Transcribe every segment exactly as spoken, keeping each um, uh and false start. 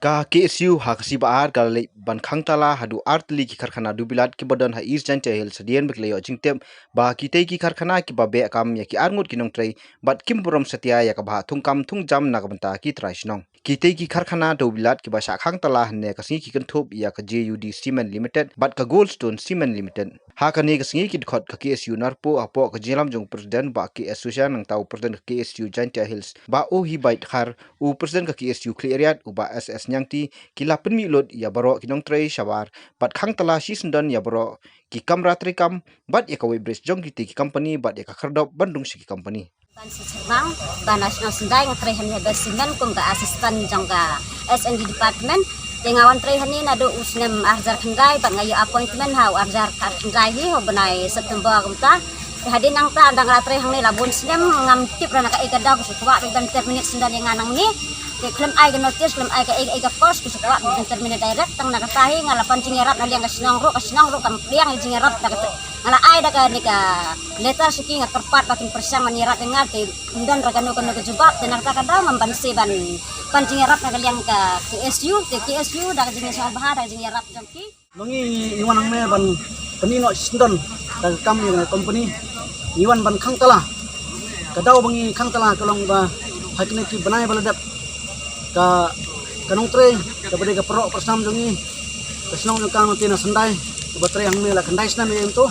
Ka K S U ha ka sngi ba ar ka la leit ban khang tala haduh artylli ki karkhana dewbilat kiba don ha East Jaintia Hills hadien ba ki la ïoh jingtip ba kitei ki karkhana kiba beh kam ïa ki arngut ki nongtrei bad kim burom satia ïa ka bhah thungkam thungjam na ka bynta ki trai shnong. Kitei ki karkhana dewbilat kiba shah khang tala hynne ka sngi ki kynthup ïa ka J U D Cement Limited bad ka Goldstone Cement Limited. Ha kane ka sngi ki dkhot ka K S U Narpuh hapoh ka jingïalam jong u President Bah K S Susia, nangta u President ka K S U Jaintia Hills Bah Ohibait Khar, u President ka K S U Khliehriat u Bah S S Nyangti, ki la pynmih lut ïa baroh ki nongtrei shabar bad khang tala shisyndon ïa baroh ki kamra treikam bad ïa ka weighbridge jong kitei ki company bad ïa ka khyrdop ban rung sha ki company. Ban sngewthuh bang ba na shnong Sendai nga trei hangne ha Best Cement kum ka assistant jong ka S and D department. Te nga wan trei hangne naduh u snem ar hajar khyndai bad nga ïoh appointment ha u ar hajar khyndai hi ha u bnai September kumta. Te hadien nangta ynda nga la trei hangne la bun snem ngam tip re na kaei ka daw, ki shu kwah beit ban ter minit syndon ïa nga nangne. Te khlem ai ka notice, khlem ai kaei kaei ka cause, ki shu kwah beit ban ter minit direct. Tang na kata hi nga la pan jingïarap na liang ka shnong ruh, ka shnong ruh kam pdiang ïa jingïarap da kata. Nga la ai da kane ka letter sha ki, nga kyrpad ba kin pyrshang ban ïarap ïa nga, te ym don re kano kano ka jubab. Te na kata ka daw ngam banse ban pan jingïarap na ka liang ka K S U, te K S U da ka jingsngewbha, da ka jingïarap jong ki. Ma ngi ngi wan hangne ban pyni noh shisyndon da ka kam ïa kane ka company. Ngi wan ban khang tala. Ka daw ba ngi khang tala ka long ba ha kine ki bnai ba la dep, ka, ka nongtrei kaba dei ka paralok parasnam jong ngi, ka shnong jong ka nongtrei na Sendai, kaba trei hangne la khyndai snem ïa ngi to,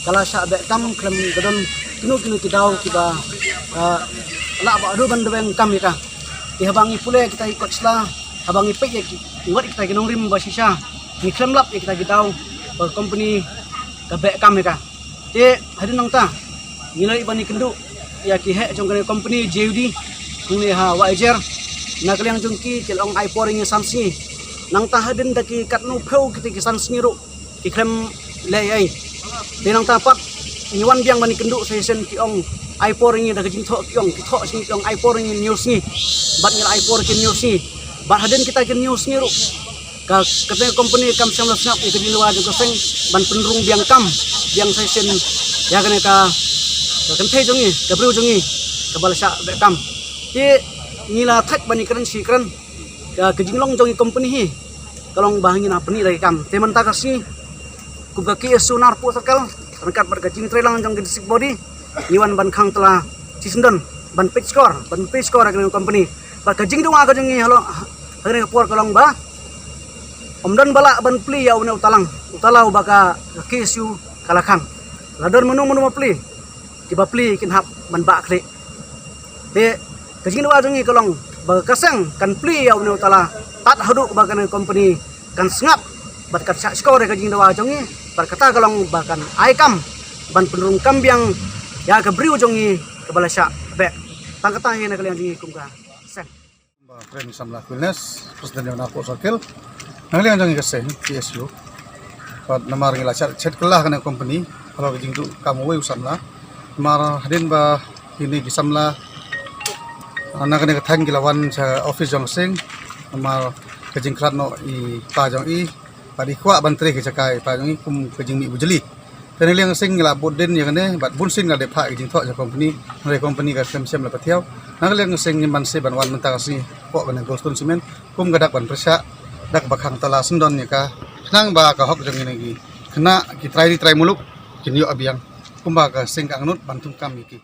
ka la shah beh kam khlem ka don kino kino ki daw kiba, ah, lah ba haduh ban da weng kam ïa ka. Te haba ngi pule kita ki kot sla, haba ngi peit ïa ki, ngi wad ïa kita ki nongrim ba shisha, ngi khlem lap ïa kita ki daw ba ka company ka beh kam ïa ka. Te hadien nangta ngi la leit ban ïakynduh ïa ki heh jong kane ka company J U D hangne ha Wahiajer. Na ka liang jong ki ki la ong ai por ïa ngi san sngi. Nangta hadien da ki katno phew kita ki san sngi ruh ki khlem leh ei ei. Te nangta pat ngi wan biang ban ïakynduh sa shisien, ki ong ai por ïa ngi da ka jingthoh, ki ong, ki thoh shisien, ki ong ai por ïa ngi hynñiew sngi. Bad ngi la ai por ïa ki hynñiew sngi. Bad hadien kita ki hynñiew sngi ruh ka, kata ka company kam shym la sngap ïa ka jingdawa jong ka seng ban pynrung biang kam, biang sa shisien ïa kane ka, ka kynthei jong ngi, ka briew jong ngi kaba la shah beh kam. Te ngi la thait ban ïakren shi kren, ka, ka jinglong jong ki company hi ka long ba ha ngi na pyni da ki kam. Te mynta ka sngi kum ka K S U Narpuh Circle ryngkat bad ka jingtreilang jong ka district body, ngi wan ban khang tala shisyndon, ban peit shkor, ban peit shkor ïa kane ka company. Bad ka jingdawa ka jong ngi halor ha kane ka por ka long ba ym don ba lah ban plie ïa une u tala, u tala uba ka, ka K S U ka la khang. La don mano mano ba plie, kiba plie kin hap ban bah khlieh. Te ka jingdawa jong ngi ka long ba ka seng kan plie ïa une u tala tad haduh ba kane ka company kan sngap bad kan shah shkor ïa ka jingdawa jong ngi, bad kata ka long ba kan ai kam ban pynrung kam biang ïa ka briew jong ngi kaba la shah beh. Tang kata hi na ka liang jong ngi kum ka seng. Ba Prem Samla Wellness, President jong Narpuh Circle. Na ka liang jong ngi ka seng K S U, bad namar ngi la shet, shet kylla ha kane ka company halor ka jingduh kam uwei u samla. Namar hadien ba kine ki samla, ah, na kane ka thaiñ ki la wan sha office jong ka seng, namar ka jingkhlad noh i pa jong i, bad i kwah ban trei ha ka jaka i pa jong i kum ka jingmih bujli. Te na ka liang ka seng ngi la bud dien ïa kane, bad bunsien ngi la dep phah ka jingthoh sha company, hynrei company ka khlem shym la pathiaw. Na ka liang ka seng ngim banse ban wan mynta ka sngi hapoh kane Goldstone Cement kum ka dak ban pyrshah, dak ba khang tala shisyndon ïa ka, khnang ba ka hok jong ngi na ki khynnah, ki trai ri trai muluk kin ïoh biang, kumba ka seng ka angnud ban thungkam ïa ki.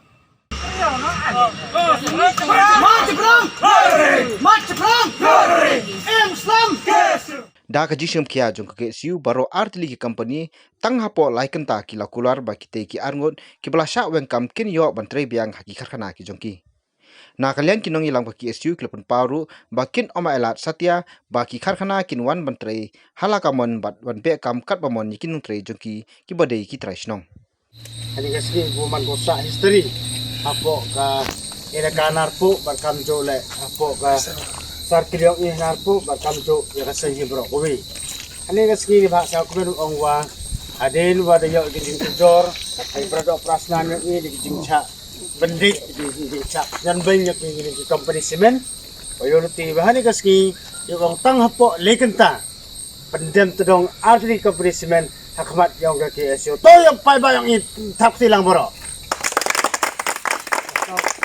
Da ka jingshim khia jong ka K S U, baroh artylli ki company tang hapoh lai kynta ki la kular ba kitei ki arngut kiba la shah weng kam kin ïoh ban trei biang ha ki karkhana ki jong ki. Na ka liang ki nongïalam ka K S U ki la pynpaw ruh ba kin ym ailad satia ba ki karkhana kin wan ban trei ha la ka mon bad wan beh kam katba mon ïa ki nongtrei jong ki kiba dei ki trai shnong. Kane ka sngi kumba man ka sah history hapoh ka elaka Narpuh bad kumjuh leh hapoh ka circle jong i Narpuh bad kumjuh ïa ka seng hi baroh kawei. Kane ka sngi ba sngewkmen ong wa hadien wa da ïoh ki jingujor, ka para doh para snam jong i, da ki jingshah pyndit, ki jingshah jan beiñ ïa ki company cement. Wa ïoh lynti ba kane ka sngi ïoh ong tang hapoh lai kynta pyndem tdong artylli company cement ha khmat jong ka K S U. To ïa paidbah jong i thap kti lang baroh.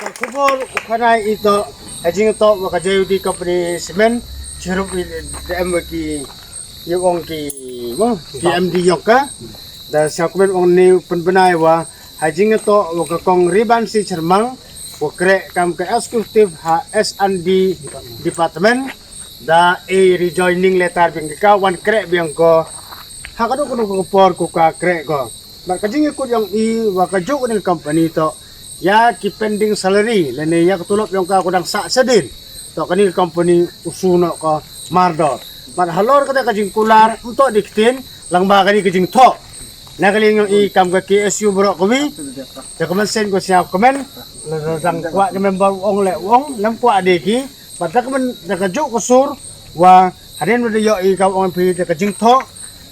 Ka khubor u khanai ito ha jingto wa ka J U D company cement Chirup i da em wa ki, ïa ong ki, mo, ki M D yong ka. Da sa kumne ong ni pynbna ïa wa ha jingïatoh wa ka Kong Ribansi Chyrmang, wa kreh kam ka executive ha S and D department. Da e rejoining letter biang ka wan kreh biang ko ha ka duk ka duk ka por ko ka kreh ko. Bad ka jingïakut yong i wa ka juk ni company to ïa ki pending salary lane ïa ka tulop yong ka ko dang sah shadien. To kani ka company u shu noh ka mardor. Bad halor kata ka jingkular ym to dei ktien lang ba kani ka jingthoh. Na ka liang yong i kam ka K S U baroh kawei. Te ka mynsiem ko sia comment la dang kwah ki member u ong le u ong lam kwah dei ki. Bad da ka myn da ka juk ka sur wa hadien wa da ïoh i ka ong phi da ka jingthoh.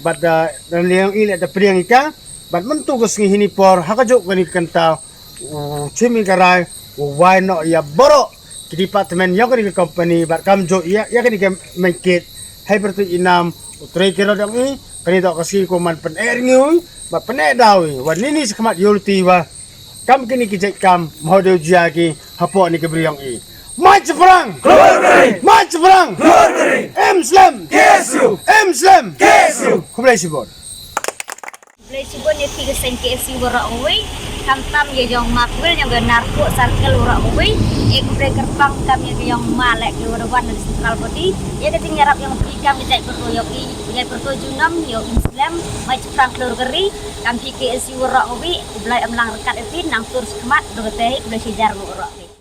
Bad da liang i le da pdiang i ka. Bad mynta ka sngi hini por ha ka juk kani ka kynta u chim i ka rai u wai noh ïa baroh ki department ïa kani ka company bad kam juk ïa ïa kani ka mengkit. Hai bertu inam u trei ki rodong i kani dok ka sngi ko man pyneh ngi u bad pyneh daw i wa nini sa khmat ïulti wa kam kini ki jait kam mhodew jia ki hapoh ni ki bri yong i. Mai Chaprang! Mai Chaprang! Em Slem! Em Slem! Khublei shibun. Khublei shibun ïa phi ka seng K S U waroh kawei. Khamtam ïa yong ma Kwil yong ka Narpuh Circle waroh kawei. E khublei kyrpang kam ïa ka yong ma leh ki waroh wan na central body. Ïa ka jingïarap yong phi kam ïa jait pyrto yong i ïa pyrto junom ïa Em Slem. Mai Chaprang klur kari kam phi K S U waroh kawei. U Blai em lang ryngkat ïa phi nang tur skhmat do ka te khublei shijar waroh.